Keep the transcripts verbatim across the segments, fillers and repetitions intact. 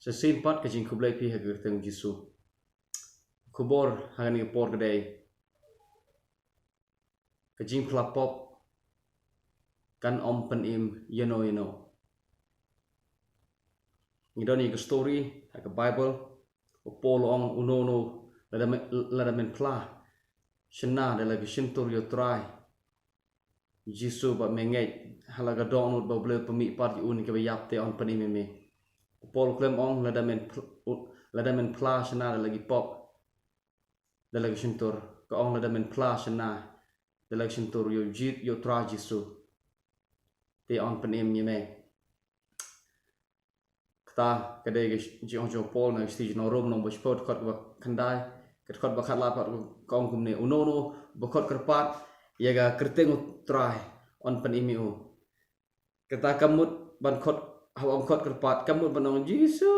Sa shisien pat ka jingkhublei phi ha ka kyrteng Jisu. Khubor ha kane ka por ka dei ka jingphla pop kan ym pynim ïano ïano. Ngi don ïa ka story ha ka Bible, u Paul u ong uno uno lada men, lada men phla shynna da la ka shyntur ïa u Trai Jisu bad me ngeit ha la ka dohnud ba U Blei u pynmih pat ïa u na kiba ïap te yn pynim ïa me. U Paul u khlem ong lada men phl-, u-, lada men phla shynna da la ki pop da la ka shyntur. Ka ong lada men phla shynna da la ka shyntur ïa u Ji-, ïa u Trai Jisu te yn pynim ïa me. Kata ka dei ka jingong jong u Paul na ka shithi jong u Rom lynnong ba shiphew dkhot kaba khyndai, ka dkhot ba khatlai pat ka ong kumne, uno uno ba khot kyrpad ïa ka kyrteng u Trai yn pynim ïa u. Kata ka mut ban khot, haba ong khot kyrpad ka mut ban ong Jisu.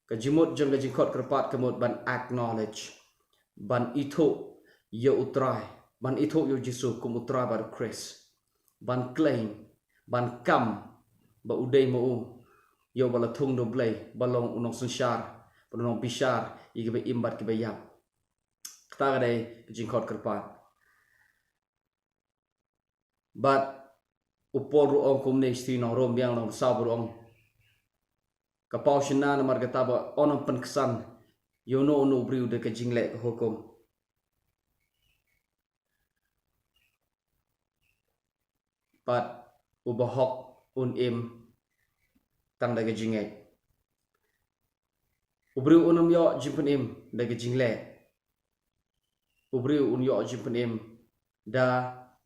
Ka jingmut jong ka jingkhot kyrpad ka mut ban acknowledge, ban ithuh ïa u Trai, ban ithuh ïa u Jisu kum u Trai bad u Khrist, ban claim, ban kam ba u dei ma u, ïa uba la thung da U Blei, ba long u nongsynshar, ba long u nongbishar ïa kiba im bad kiba ïap. Kata ka dei ka jingkhot kyrpad. Bad u Paul ruh u ong kumne, shithi nong Rom biang nong saw ruh u ong, ka paw shynna namar kata ba yn ym pynksan ïa uno uno u briew da ka jingleh ka hukum. Bad u bahok un im tang da ka jingngeit. U briew un ym ïoh jingpynim da ka jingleh. U briew un ïoh jingpynim da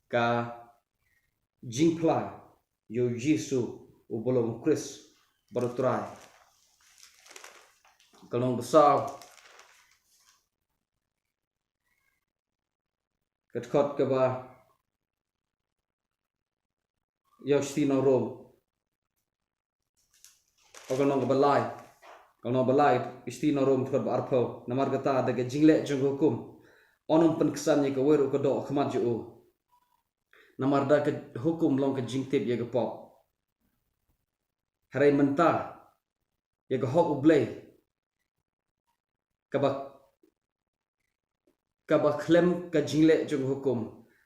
ka jingphla ïa u Jisu uba long u Khrist bad u Trai. Ka lynnong ba saw, ka dkhot kaba ïa u shithi nong Rom. Ka lynnong kaba lai, ka lynnong ba lai, shithi nong Rom dkhot ba arphew. Namar kata da ka jingleh jong ka hukum yn ym pynksan ïa kawei ruh ka doh ha khmat jong u. Namar da ka hukum long ka jingtip ïa ka pop. Hynrei mynta ïa ka hok U Blei kaba, kaba khlem ka jingleh jong ka hukum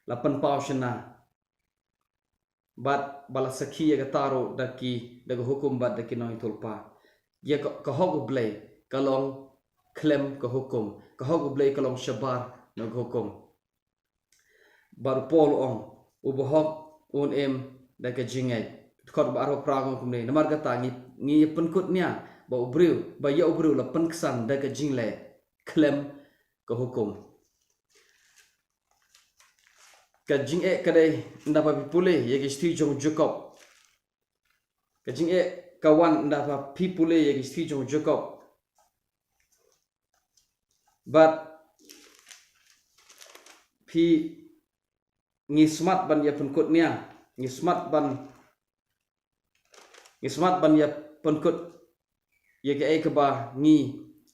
la pynpaw shynna. Bad ba la sakhi ïa kata ruh da ki, da ka hukum bad da ki nongïathuhlypa. Ïa ka, ka hok U Blei ka long khlem ka hukum. Ka hok U Blei ka long shabar na ka hukum. Bad u Paul u ong, u bahok un im da ka jingngeit. Dkhot ba arphew phra ka ong kumne, namar kata ngi, ngi pynkut nia ba u briew, ba ïa u briew la pynksan da ka jingleh khlem ka hukum. Ka jingeh ka dei ynda ba phi pule ïa ka shithi jong u Jakob. Ka jingeh ka wan ynda ba phi pule ïa ka shithi jong u Jakob. Bad phi, ngi smat ban ïa pynkut nia, ngi smat ban, ngi smat ban ïa pynkut ïa kaei kaba ngi,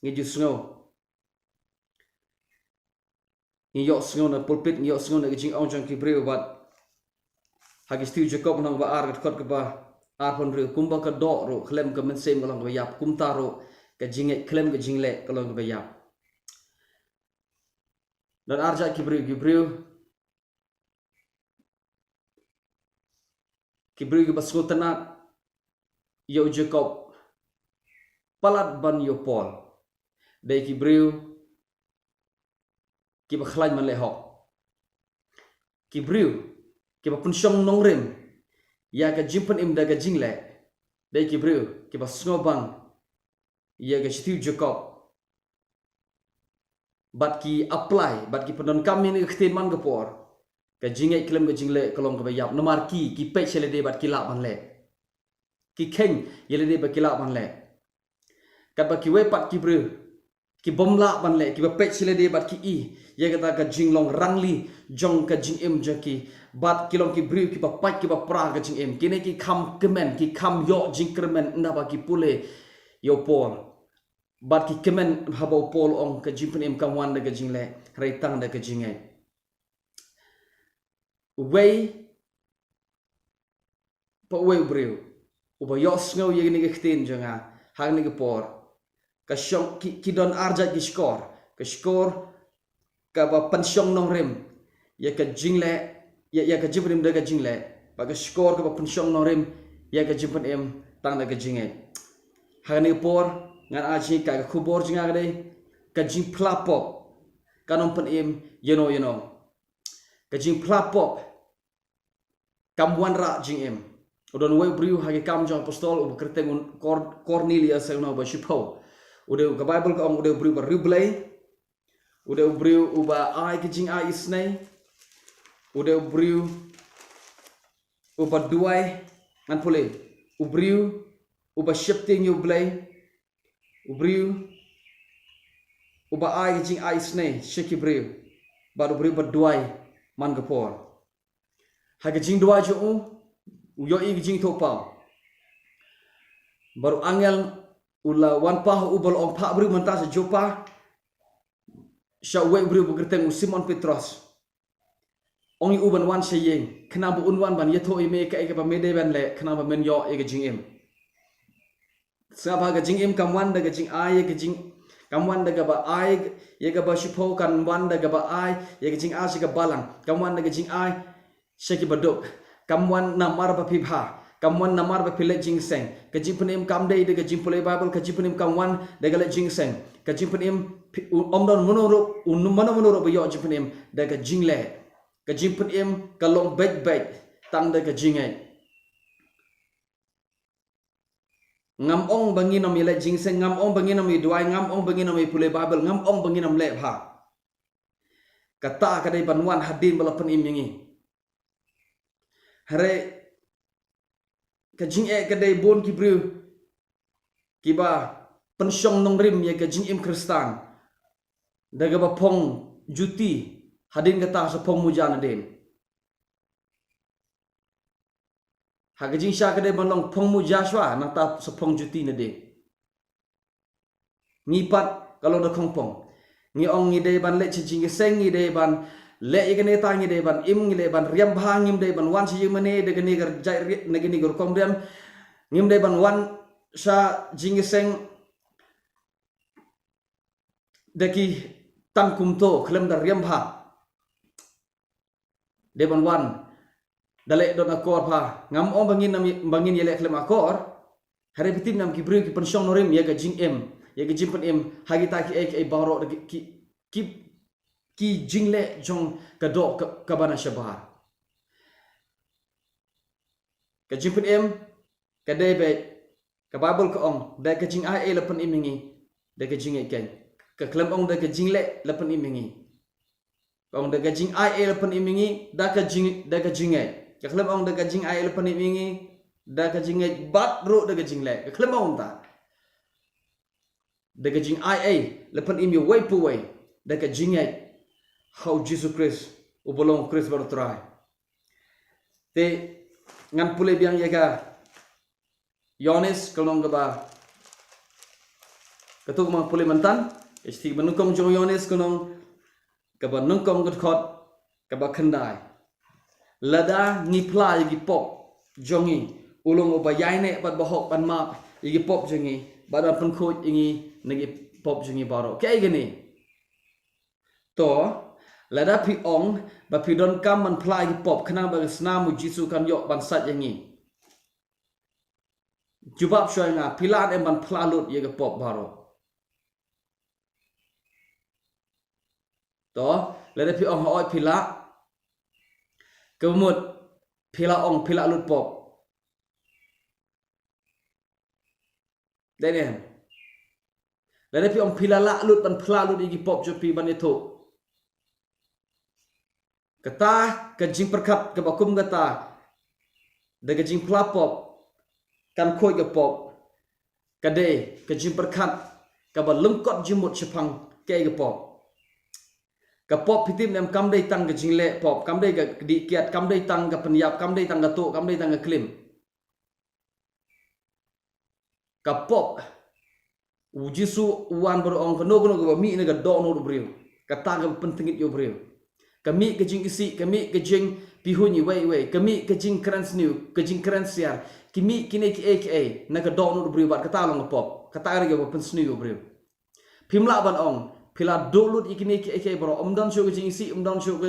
ngi ju sngew. Ngi ïohsngew na pulpit, ngi ïohsngew na ka jingong jong ki briew bad ha ki shithi u Jakob lynnong ba ar, ka dkhot kaba arphew hynriew, kumba ka doh ruh khlem ka mynsiem ka long kaba ïap, kumta ruh ka jingngeit khlem ka jingleh ka long kaba ïap. Don ar jait ki briew, ki briew, ki briew kiba sngewtynnat ïa u Jakob palat ban ïa u Paul. Dei ki briew kiba khlaiñ ban leh hok. Ki briew kiba pynshong nongrim ïa ka jingpynim da ka jingleh. Dei ki briew kiba sngewbang ïa ka shithi u Jakob. Bad ki apply, bad ki pyndonkam ïa kane ka ktien man ka por. Ka jingngeit khlem ka jingleh ka long kaba ïap, namar ki, ki peit sha lade bad ki lah ban leh. Ki kheiñ ïa lade bad ki lah ban leh. Katba kiwei pat ki briew ki bym lah ban leh, kiba peit sha lade bad ki i ïa kata ka jinglong rangli jong ka jingim jong ki. Bad ki long ki briew kiba pait kiba pra ka jingim. Kine ki kham kmen, ki kham ïoh jingkyrmen ynda ba ki pule ïa u Paul. Bad ki kmen haba u Paul u ong ka jingpynim kam wan da ka jingleh, hynrei tang da ka jingngeit. Uwei pa uwei u briew uba ïohsngew ïa kane ka ktien jong nga ha kane ka por. Ka shong, ki, ki don arjait ki shkor. Ka shkor kaba pynshong nongrim ïa ka jingleh, ïa, ïa ka jingpynim da ka jingleh. Bad ka shkor kaba pynshong nongrim ïa ka jingpynim tang da ka jingngeit. Ha kane ka por ngan ai jingkha ka khubor jong nga ka dei ka jingphla pop kan ym pynim ïano ïano. Ka jingphla pop kam wanrah jingim. U don uwei u briew ha ki Kam jong Apostol uba kyrteng u Cor-, Cornelius, seng no ba shiphew. U dei, ka Bible ka ong u dei u briew ba riewblei. U dei u briew uba ai ka jingai isnei. U dei u briew uba duwai, ngan pule. U briew uba sheptieng ïa u Blei. U briew uba ai ka jingai isnei sha ki briew. Bad u briew ba duwai man ka por. Ha ka jingduwai jong u, u ïohi ka jingthoh paw. Bad u angel u la wan pat ha u ba la ong, phah briew mynta sha Joppa, sha uwei u briew ba kyrteng u Simon Petros. Ong ïa u ban wan sha ïing, khnang ba un wan ban ïathuh ïa me kaei kaba me dei ban leh, khnang ba men ïoh ïa ka jingim. Sngap ha, ka jingim kam wan da ka jingai ïa ka jing, kam wan da kaba ai ïa kaba shiphew, kam wan da kaba ai ïa ka jingai sha ka balang, kam wan da ka jingai sha ki baduk, kam wan namar ba phi bha, kam wan namar ba phi leit jingïaseng. Ka jingpynim kam dei da ka jingpule Bible, ka jingpynim kam wan da ka leit jingïaseng. Ka jingpynim phi-, u-, ym don mano ruh, u-, mano mano ruh ba ïoh jingpynim da ka jingleh. Ka jingpynim ka long beit beit tang da ka jingngeit. Ngam ong ba ngin ym ïaleit jingïaseng, ngam ong ba ngin ym ïaduwai, ngam ong ba ngin ym ïapule Bible, ngam ong ba ngin ym leh bha. Kata ka dei ban wan hadien ba la pynim ïa ngi. Hynrei ka jingeh ka dei bun ki briew kiba pynshong nongrim ïa ka jingim Khristan da kaba phong juti, hadien kata sa phong muja nadien. Ha ka jingshisha ka dei ban long phong muja shuwa, nangta sa phong juti nadien. Ngi pat ka long da khongpong. Ngi ong ngi dei ban leit sha jingïaseng, ngi dei ban leh ïa kane ta, ngi dei ban im, ngi dei ban riam bha, ngim dei ban wan sha ïing mane da kane ka jait riam, na kane ka rukom riam. Ngim dei ban wan sha jingïaseng da ki tang kumto, khlem da riam bha. Dei ban wan da leh don akor bha. Ngam ong ba ngin ym, ba ngin ïaleh khlem akor. Hynrei phi tip ne em, ki briew ki pynshong nongrim ïa ka jingim, ïa ka jingpynim ha kita kiei kiei baroh, ki, ki, ki jingleh jong ka doh ka, kaba na shabar. Ka jingpynim ka dei beit, ka Bible ka ong, da ka jingai ei la pynim ïa ngi, da ka jingngeit keiñ. Ka khlem ong da ka jingleh la pynim ïa ngi. Ka ong da ka jingai ei la pynim ïa ngi, da ka jing, da ka jingngeit. Ka khlem ong da ka jingai ei la pynim ïa ngi, da ka jingngeit bad ruh da ka jingleh. Ka khlem ong ta. Da ka jingai ei la pynim ïa uwei pa uwei, da ka jingngeit ha u Jisu Khrist, uba long u Khrist bad u Trai. Te ngan pule biang ïa ka Ïoannis ka lynnong kaba, katto ka ngan pule mynta, ka shithi ba nyngkong jong Ïoannis ka lynnong kaba nyngkong, ka dkhot kaba khyndai. Lada ngi phla ïa ki pop jong ngi, u long uba ïaineh bad bahok ban map ïa ki pop jong ngi, bad ban pynkhuid ïa ngi na ki pop jong ngi baroh. Kaei kane? To, lada phi ong ba phi donkam ban phla ïa ki pop, khnang ba ka snam u Jisu kan ïoh ban sait ïa ngi. Jubab shuwa ïa nga, phi lah ne em ban phla lut ïa ka pop baroh? To, lada phi ong hooid phi lah, ka mut phi lah ong phi lah lut pop. Dei ne em? Lada phi ong phi la lah lut ban phla lut ïa ki pop jong phi ban ïathuh. Kata ka jingpyrkhat kaba kum kata, da ka jingphla pop kan khuid ka pop, ka dei ka jingpyrkhat kaba lyngkot jingmut shaphang kaei ka pop. Ka pop, phi tip ne em, kam dei tang ka jingleh pop, kam dei ka dih kiad, kam dei tang ka pynïap, kam dei tang ka tuh, kam dei tang ka klim. Ka pop, u Jisu u wan bad u ong, kano kano kaba mih na ka dohnud u briew, kata kaba pyntngit ïa u briew. Ka mih ka jingisih, ka mih ka jingpihuiñ iwei iwei, ka mih ka jingkren sniew, ka jingkren siar, ki mih kine kiei kiei na ka dohnud u briew bad kata long ka pop, kata ka dei kaba pynsniew ïa u briew. Phim lah ban ong, phi la duh lut ïa kine kiei kiei baroh, ym don shuh ka jingisih, ym don shuh ka,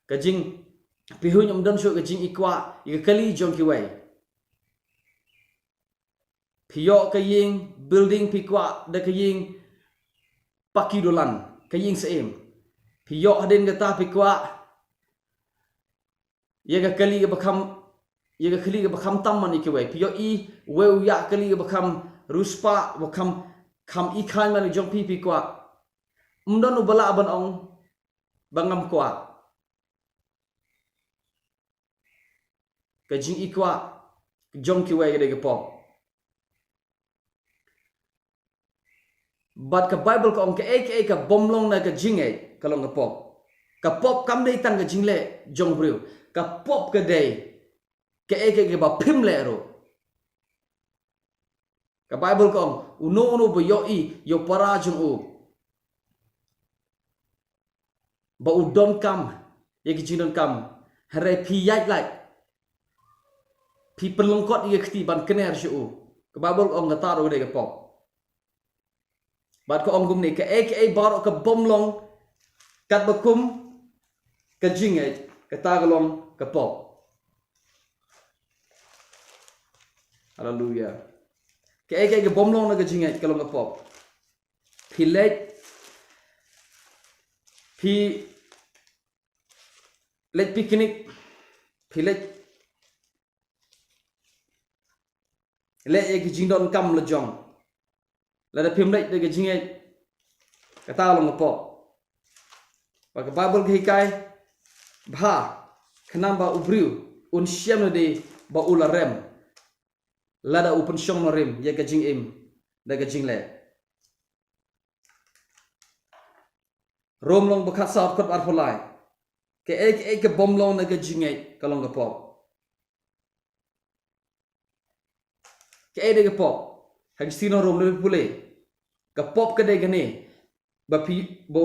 ka jingpihuiñ, ym don shuh ka jingikwah ïa ka kali jong kiwei. Phi ïoh ka ïing building, phi kwah da ka ïing paki dulan, ka ïing syiem. Phi ïoh hadien kata phi kwah ïa ka kali kaba kham, ïa ka kali kaba kham tam man ïa kiwei. Phi ïohi uwei u ïa kali kaba kham riewspah, ba kham, kham i khlaiñ man ïa jong phi, phi kwah. Ym don uba lah ban ong ba ngam kwah. Ka jingikwah jong kiwei ka dei ka pop. Bad ka Baibl ka ong kaei kaei ka bym long na ka jingngeit ka long ka pop. Ka pop kam dei tang ka jingleh jong u briew. Ka pop ka dei kaei kaei kaba phim leh ruh. Ka Baibl ka ong, uno uno ba ïohi ïa u para jong u, ba u donkam ïa ki jingdonkam, hynrei phi ïaid lait, phi pynlyngkot ïa ka kti ban kner sha u. Ka Baibl ka ong kata ruh ka dei ka pop. Bad ka ong kumne, kaei kaei baroh ka bym long katba kum ka jingngeit, kata ka long ka pop. Haleluya. Kaei kaei ka bym long na ka jingngeit ka long ka pop. Phi leit, phi leit picnic, phi leit leh ïa ki jingdonkam la jong. Lada phim leit da ka jingngeit, kata long ka pop. Ba ka Baibl ka hikai bha, khnang ba u briew un shem lade ba u la rem lada u pynshong nongrim ïa ka jingim da ka jingleh. Rom lynnong ba khatsaw, dkhot arphew lai. Kaei kaei ka bym long na ka jingngeit ka long ka pop. Kaei dei ka pop? Ha ki shnong Rom, lada phi pule, ka pop ka dei kane, ba phi, ba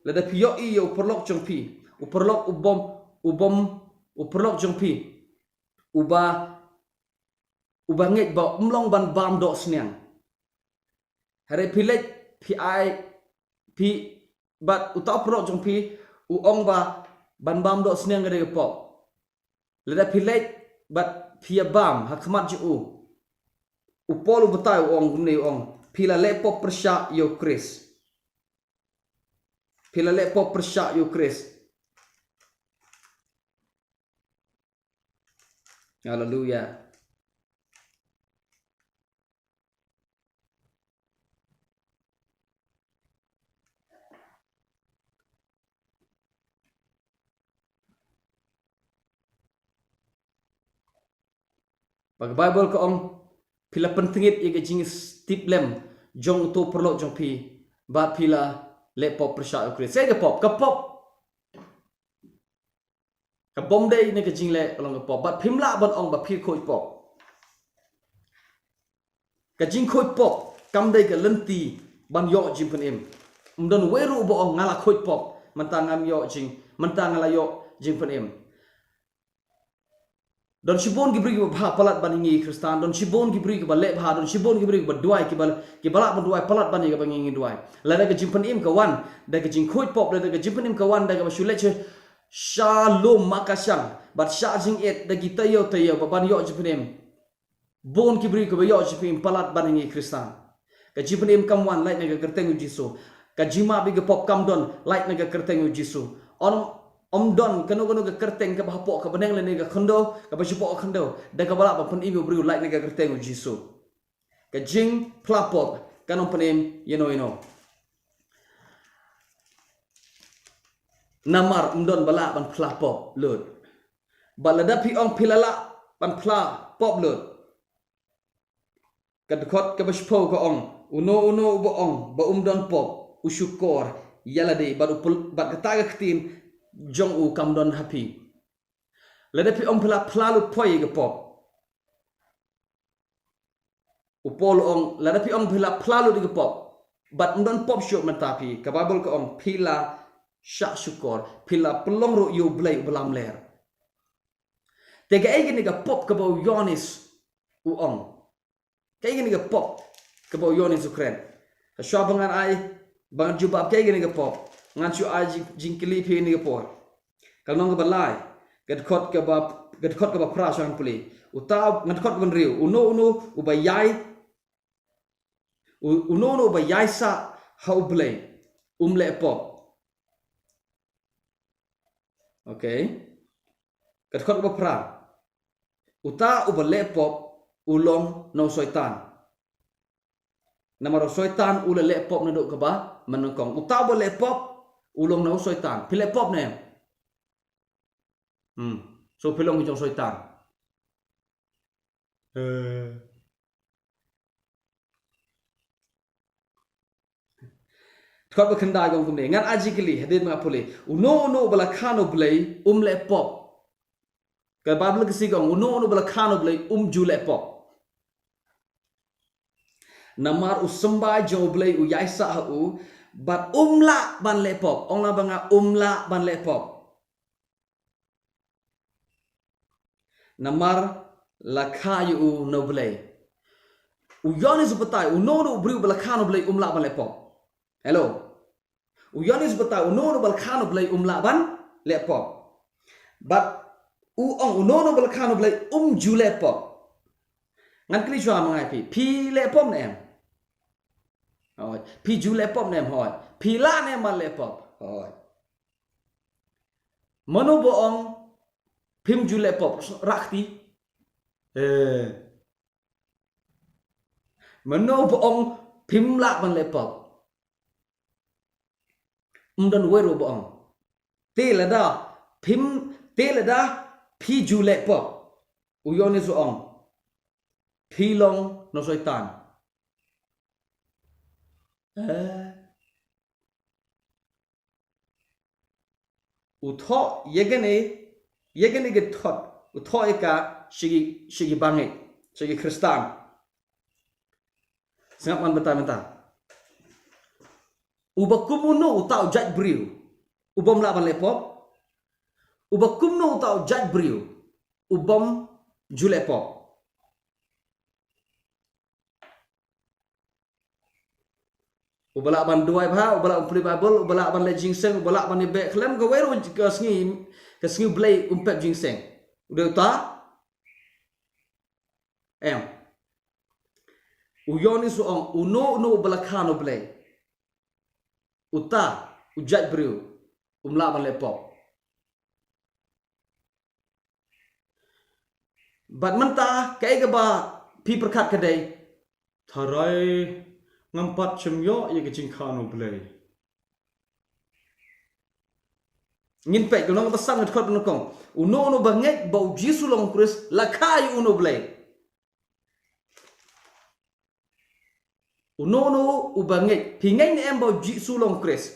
lada phi ïohi ïa u paralok jong phi, u paralok u bym, u bym, u paralok jong phi uba, uba ngeit ba um long ban bam doh sniang. Hynrei phi leit, phi ai, phi, bad uta u paralok jong phi u ong ba ban bam doh sniang ka dei ka pop. Lada phi leit bad phi ïa bam ha khmat jong u, u Paul u batai, u ong kumne, u ong, phi la leh pop pyrshah ïa u Khrist. Phi la leh pop pyrshah ïa u Khrist. Haleluya. Ba ka Baibl ka ong, phi la pyntngit ïa ka jingtiplem jong uto u paralok jong phi, bad phi la leh pop pyrshah ïa u Khrist. Kaei ka pop? Ka pop ka bym dei na ka jingleh ka long ka pop. Bad phim lah ban ong ba phi khuid pop. Ka jingkhuid pop kam dei ka lynti ban ïoh jingpynim. Ym don uwei ruh uba ong nga la khuid pop, mynta ngam ïoh jing, mynta nga la ïoh jingpynim. Don shibun ki briew kiba bha palat ban ïa ngi Khristan, don shibun ki briew kiba leh bha, don shibun ki briew kiba duwai, kiba, kiba lah ban duwai palat ban ïa kaba ngi ngi duwai. Lada ka jingpynim ka wan da ka jingkhuid pop, lada ka jingpynim ka wan da kaba shu leit sha, sha lum makashang bad sha jingit da ki taïew taïew ba ban ïoh jingpynim. Bun ki briew kiba ïoh jingpynim palat ban ïa ngi Khristan. Ka jingpynim kam wan lait na ka kyrteng u Jisu. Ka jingmap ïa ka pop kam don lait na ka kyrteng u Jisu. Ym, ym don kano kano ka kyrteng kaba hapoh ka bneng lane ka khyndew, kaba shapoh ka khyndew, da kaba lah ban pynim ïa u briew lait na ka kyrteng u Jisu. Ka jingphla pop kan ym pynim ïano ïano. Namar ym don ba lah ban phla pop lut. Bad lada phi ong phi la lah ban phla pop lut, ka dkhot kaba shiphew ka ong, uno uno uba ong ba um don pop, u shukor ïa lade, bad u pul-, bad kata ka ktien jong u kam don ha phi. Lada phi ong phi la phla lut poi ïa ka pop, u Paul u ong, lada phi ong phi la phla lut ïa ka pop, bad ym don pop shuh mynta phi, ka Baibl ka ong phi la shah shukor, phi la pynlong ruh ïa u Blei uba lamler. Te kaei kane ka pop kaba u Ïoannis u ong? Kaei kane ka pop kaba u Ïoannis u kren? Hashwa ba ngan ai, ba ngan jubab kaei kane ka pop, ngan shu ai jing, jingkylli phi kane ka por. Ka lynnong kaba lai, ka dkhot kaba, ka dkhot kaba phra sha ngan pule. Uta, nga dkhot kaba hynriew, uno uno uba ïai, u-, uno uno uba ïai sah ha u Blei um leh pop. Okay. Ka dkhot kaba phra. Uta uba leh pop u long na u Soitan. Namar u Soitan u la leh pop naduh kaba mynnyngkong. Uta uba leh pop u long na u Soitan. Phi leh pop ne em? Hmm. So phi long ki jong u Soitan. Eh. Dkhot ba khyndai ka ong kumne. Ngan ai jingkylli hadien ba nga pule. Uno uno uba la kha na u Blei um leh pop. Ka Baibl ka sngew ka ong, uno uno uba la kha na u Blei um ju leh pop. Namar u symbai jong u Blei u ïai sah ha u, bad um lah ban leh pop. Ong lang ba nga, um lah ban leh pop. Namar la kha ïa u na u Blei. U Ïoannis u batai, uno uno u briew ba la kha na u Blei um lah ban leh pop. Hello. U Ïoannis u batai, uno uno ba la kha na u Blei um lah ban leh pop. Bad u ong, uno uno ba la kha na u Blei um ju leh pop. Ngan kylli shuwa ma nga ïa phi. Phi leh pop ne em? Hooid. Phi ju leh pop ne em? Hooid. Phi lah ne em ban leh pop? Hooid. Mano ba ong phim ju leh pop? Rah kti. Eh. Mano ba ong phim lah ban leh pop? Ym don uwei ruh ba ong. Te lada phim, te lada phi ju leh pop, u Ïoannis u ong, phi long na u Soitan. Eh. U thoh ïa kane, ïa kane ka dkhot, u thoh ïa ka sha ki, sha ki bangeit, sha ki Khristan. Sngap ngan batai mynta. Uba kumno uta u jait briew u bym lah ban leh pop? Uba kumno uta u jait briew u bym ju leh pop? Uba lah ban duwai bha, uba lah ban pule Baibl, uba lah ban leh jingseng, uba lah ban ïabeh khlem kawei ruh ka sngi, ka sngi u Blei um pep jingseng. U dei uta? Em. U Ïoannis u ong, uno uno uba la kha na u Blei, uta u jait briew um lah ban leh pop. Bad mynta kaei kaba phi pyrkhat ka dei, tharai ngam pat shym ïoh ïa ka jingkha na u Blei. Ngin peit ka lynnong ba san, ka dkhot ba nyngkong. Uno uno ba ngeit ba u Jisu long u Khrist la kha ïa u na u Blei. Uno uno uba ngeit. Phi ngeit ne em ba u Jisu long u Khrist?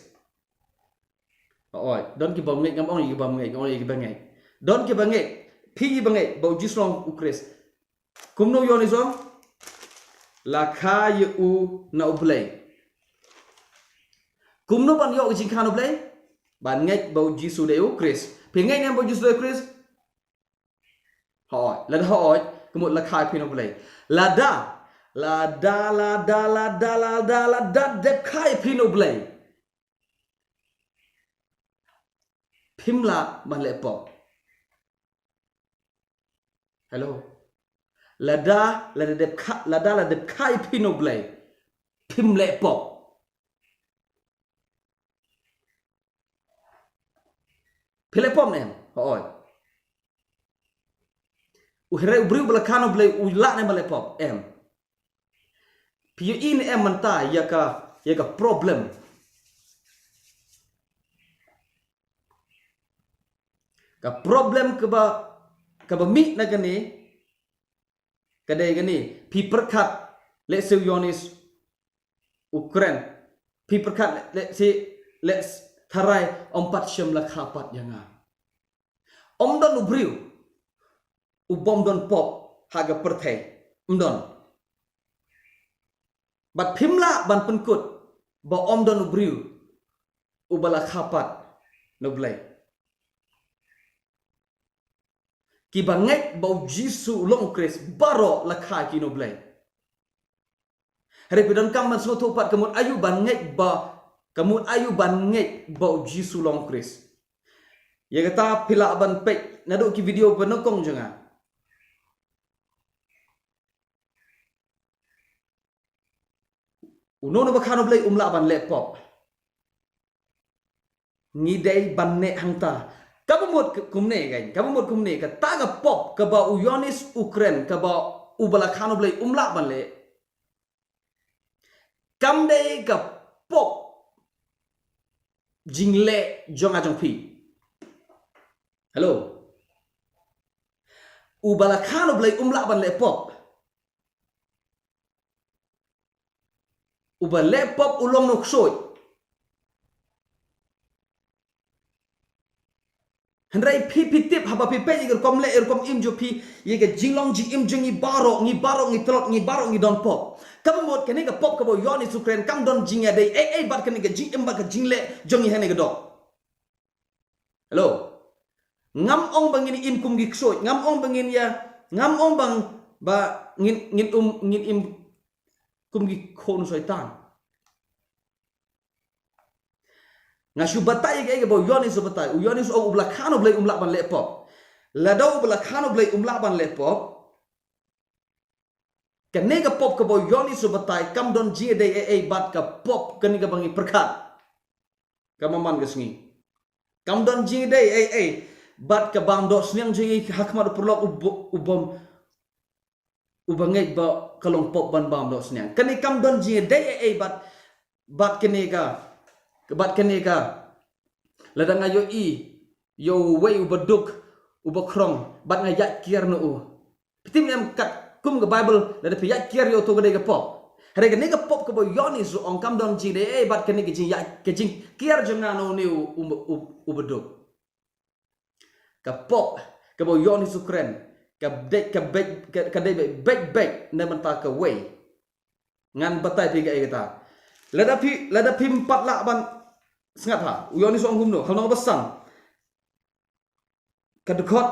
Oi, don kiba ngeit, ngam ong ïa kiba ngeit, ong ïa kiba ngeit. Don kiba ngeit. Phi kiba ngeit ba u Jisu long u Khrist. Kumno u Ïoannis u ong? La kha ïa u na u Blei. Kumno ban ïoh ka jingkha na u Blei? Ban ngeit ba u Jisu dei u Khrist. Phi ngeit ne em ba u Jisu dei u Khrist? Hooid, lada hooid, ka mut la kha ïa phi na u Blei. Lada, lada, lada, lada, lada, lada dep kha ïa phi na u Blei, phim lah ban leh pop. Hello. Lada, lada dep kha, lada la dep kha ïa phi na u Blei, phim leh pop. Phi leh pop ne em? Hooid. U hynrei u briew ba la kha na u Blei u lah ne em ban leh pop? Em. Phi ïohi ne em mynta ïa ka, ïa ka problem? Ka problem kaba, kaba mih na kane, ka dei kane, phi pyrkhat lehse u Ïoannis u kren, phi pyrkhat lehse, lehse tharai ym pat shym la kha pat ïa nga. Ym don u briew u bym don pop ha ka pyrthei. Ym don. Bad phim lah ban pynkut ba ym don u briew uba la kha pat na U Blei. Kiba ngeit ba U Jisu u long U Khrist baroh la kha ki na U Blei. Hynrei phi donkam ban sngewthuh pat ka mut aïu ban ngeit ba, ka mut aïu ban ngeit ba U Jisu u long U Khrist. Ïa kata phi lah ban peit naduh ki video ba nyngkong jong nga. Uno uno ba kha na U Blei um lah ban leh pop. Ngi dei ban neh hangta. Kaba mut kumne, kan? Kaba mut kumne, kata ka pop kaba u Ïoannis u kren, kaba uba la kha na U Blei um lah ban leh. Kam dei ka pop jingleh jong nga jong phi. Hello. Uba la kha na U Blei um lah ban leh pop. Uba leh pop u long u nongksuid. Hynrei phi, phi tip haba phi peit ïa ka rukom leh, ïa ka rukom im jong phi, ïa ka jinglong jingim jong ngi baroh, ngi baroh ngi tlot, ngi baroh ngi don pop. Kaba mut kane ka pop kaba u Ïoannis u kren kam don jingïadei ei ei bad kane ka jingim bad ka jingleh jong ngi hangne ka doh. Hello. Ngam ong ba ngin im kum ki ksuid, ngam ong ba ngin ïa, ngam ong ba, ba ngin, ngin um, ngin im kum ki khun u Soitan. Nga shu batai ïa kaei kaba u Ïoannis u batai. U Ïoannis u ong uba la kha na U Blei um lah ban leh pop. Lada uba la kha na U Blei um lah ban leh pop, kane ka pop kaba u Ïoannis u batai kam don jingïadei ei ei bad ka pop kane kaba ngi pyrkhat. Ka man ka sngi. Kam don jingïadei ei ei bad ka bam doh sniang jong ngi ha khmat u paralok u bo-, u bym, uba ngeit ba ka long pop ban bam doh sniang. Kane kam don jingïadei ei ei bad, bad kane ka, bad kane ka. Lada nga ïohi ïa uwei uba duk, uba khrong, bad nga ïaid kiar na u. Phi tip ne em katkum ka Baibl, lada phi ïaid kiar ïa u to ka dei ka pop. Hynrei kane ka pop kaba u Ïoannis u ong kam don jingïadei ei ei bad kane ka jingïaid, ka jingkiar jong nga na une u, u, u, uba duk. Ka pop kaba u Ïoannis u kren, ka dei, ka beit, ka, ka dei beit beit beit na bynta kawei. Ngan batai phi kaei kata. Lada phi, lada phim pat lah ban sngap ha. U Ïoannis u ong kumno, ha lynnong kaba san. Ka dkhot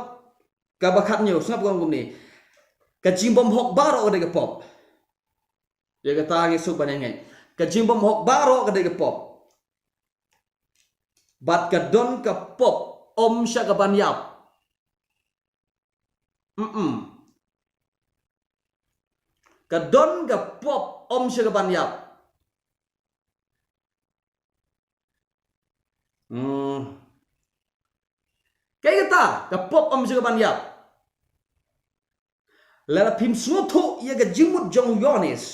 kaba khathynñiew, sngap ka ong kumne. Ka jingbymhok baroh ka dei ka pop. Ïa kata ngi suk ban ïa ngeit. Ka jingbymhok baroh ka dei ka pop. Bad ka don ka pop ym sha ka ban ïap. Mm-mm. Ka don ka pop ym sha ka ban ïap. Hmm. Kaei kata ka pop ym sha ka ban ïap. Lada phim sngewthuh ïa ka jingmut jong u Ïoannis,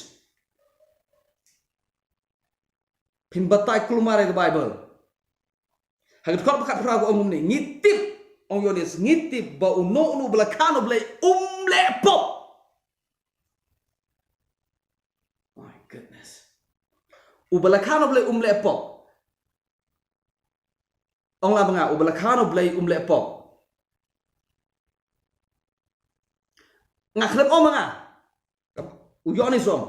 phin batai kulmar ïa ka Baibl. Ha ka dkhot ba khatphra ka ong kumne, ngi tip, ong u Ïoannis, ngi tip ba uno uno uba la kha na U Blei um leh pop. My goodness. Uba la kha na U Blei um leh pop. Ong la ba nga, uba la kha na U Blei um leh pop. Nga khlem ong ba nga. U Ïoannis u ong.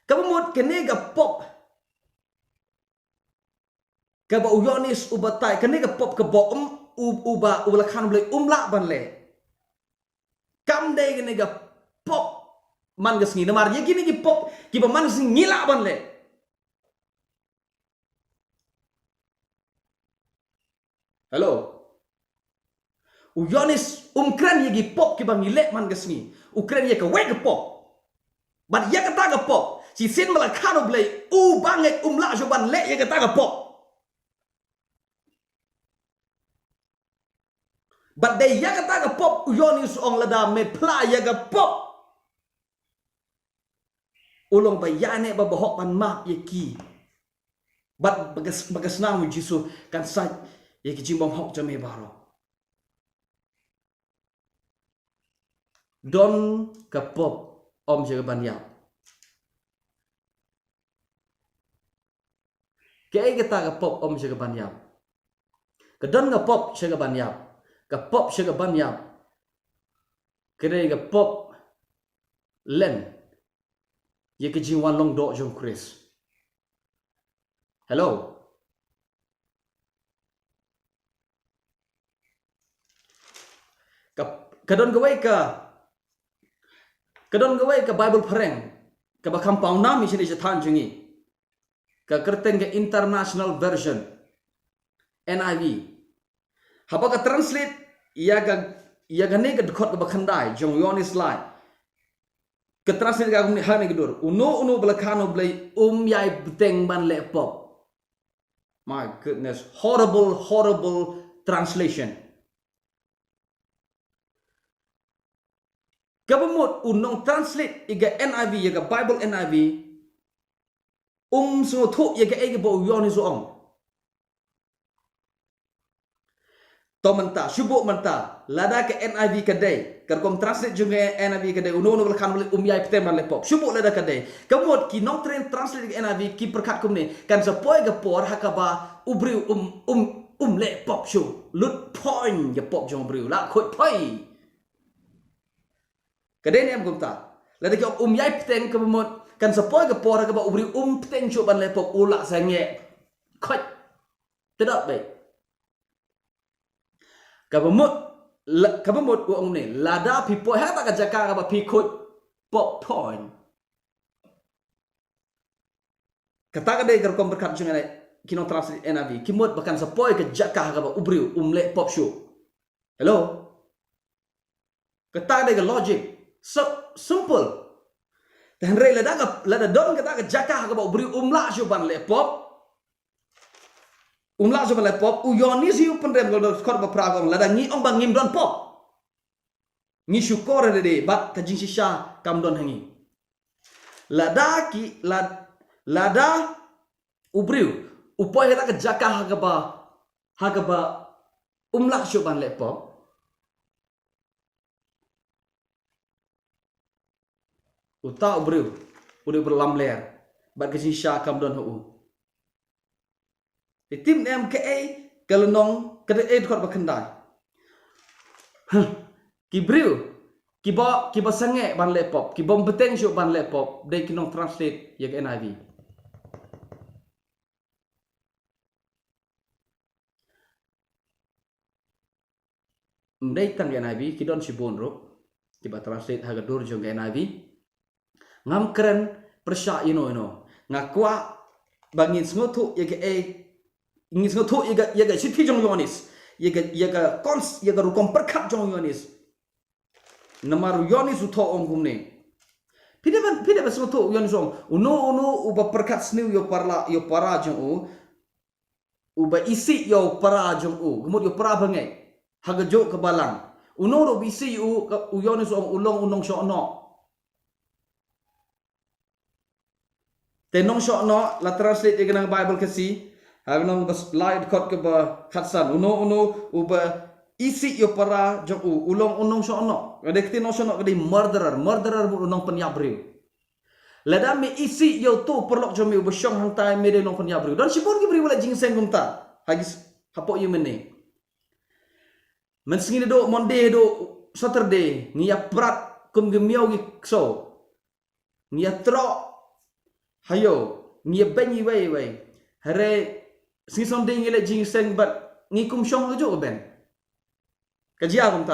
Kaba mut kane ka pop kaba u Ïoannis u batai, kane ka pop kaba um, u, uba, uba la kha na U Blei um lah ban leh. Kam dei kane ka pop man ka sngi, namar ïa kine ki pop kiba man ka sngi ngi lah ban leh. Hello. U Ïoannis um kren ïa ki pop kiba ngi leh man ka sngi. U kren ïa kawei ka pop. Bad ïa kata ka pop, shisien ba la kha na U Blei, uba ngeit um lah shuh ban leh ïa kata ka pop. Bad dei ïa kata ka pop u Ïoannis u ong lada me phla ïa ka pop, u long ba ïaineh ba bahok ban map ïa ki. Bad ba ka, ba ka snam u Jisu kan sait ïa ki jingbymhok jong me baroh. Don ka pop ym sha ka ban ïap. Kaei kata ka pop ym sha ka ban ïap? Ka don ka pop sha ka ban ïap. Ka pop sha ka ban ïap ka dei ka pop len ïa ka jingwan long doh jong u Khrist. Hello. Ka, ka don kawei ka, ka don kawei ka Bible phareng kaba kham pawnam ïa shane sha than jong ngi. Ka kyrteng ka International Version, N I V. Haba ka translate ïa ka, ïa kane ka dkhot kaba khyndai jong u Ïoannis lai, ka translate ka kumne, ha kane ka dur: Uno uno ba la khan U Blei um ïai bteng ban leh pop. My goodness, horrible, horrible translation. Kaba mut u nong translate ïa ka N I V, ïa ka Bible N I V, um sngewthuh ïa kaei kaba u Ïoannis u ong. To mynta, shu buh mynta, lada ka N I V ka dei, ka rukom translate jong ka N I V ka dei, uno uno ba la khan U Blei um ïai bteng ban leh pop. Shu buh lada ka dei. Ka mut ki nongtrei translate ka N I V ki pyrkhat kumne, kan sa poi ka por ha kaba u briew um, um, um leh pop shuh. Lut point ïa pop jong u briew, la khuid poi. Ka dei ne em kumta? Lada ki ong um ïai bteng, kaba mut kan sa poi ka por ha kaba u briew um bteng shuh ban leh pop, u la sangeh. Khuid. Te dap beit. Kaba mut, la, kaba mut u ong ne, lada phi poi ha kata ka jaka kaba phi khuid pop point. Kata ka dei ka rukom pyrkhat jong ki nong translate N I V. Ki mut ba kan sa poi ka jaka ha kaba u briew um leh pop shuh. Hello? Kata ka dei ka logic. So simple. Te hynrei lada ka, lada don kata ka jaka ha kaba u briew um lah shuh ban leh pop, um lah shuh ban leh pop, u Ïoannis hi u pynrem ka dkhot ba phra ka ong, lada ngi ong ba ngim don pop, ngi shukor ïa lade bad ka jingshisha kam don ha ngi. Lada ki, lad-, lada u briew u poi ha kata ka jaka ha kaba, ha kaba um lah shuh ban leh pop, uta u briew u dei u briew lamler bad ka jingshisha kam don ha u. Te tip ne em kaei ka lynnong, ka dei dkhot ba khyndai. Huh. Ki briew kiba, kiba sangeh ban leh pop, kiba ym bteng shuh ban leh pop, dei ki nong translate ïa ka N I V. Ym dei tang N I V, ki don shibun ruh kiba translate ha ka dur jong ka N I V. Ngam kren pyrshah ïano ïano. Nga kwah ba ngin sngewthuh ïa kaei, ngin sngewthuh ïa ka, ïa ka shithi jong u Ïoannis, ïa ka, ïa ka cons-, ïa ka rukom pyrkhat jong u Ïoannis. Namar u Ïoannis u thoh ong kumne. Phi dei ban, phi dei ban sngewthuh u Ïoannis u ong, uno uno uba pyrkhat sniew ïa u para, ïa u para jong u, uba isih ïa u para jong u, ka mut ïa u para bangeit ha kajuh ka balang. Uno ruh uba isih ïa u, ka, u Ïoannis u ong u long u nongshohnoh. Te nongshohnoh la translate ïa ka na ka Bible Khasi ha ka lynnong ba lai, dkhot kaba khatsan. Uno uno uba isih ïa u para jong u, u long u nongshohnoh. Ka dei ka ktien nongshohnoh ka dei murderer. Murderer mut u nongpynïap briew. Lada me isih ïa uto u paralok jong me uba shong hangtai, me dei u nongpynïap briew. Don shibun ki briew ba leh jingïaseng kumta ha ki s-, hapoh ïing mynne. Mynsngi naduh Monday haduh Saturday ngi ïa prat kum ki miaw ki ksew. Ngi ïa troh ha ïew, ngi ïa beiñ iwei iwei. Hynrei sngi Sunday ngi leh jingïaseng bad ngi kum shong ha kajuh ka bench. Ka jia kumta.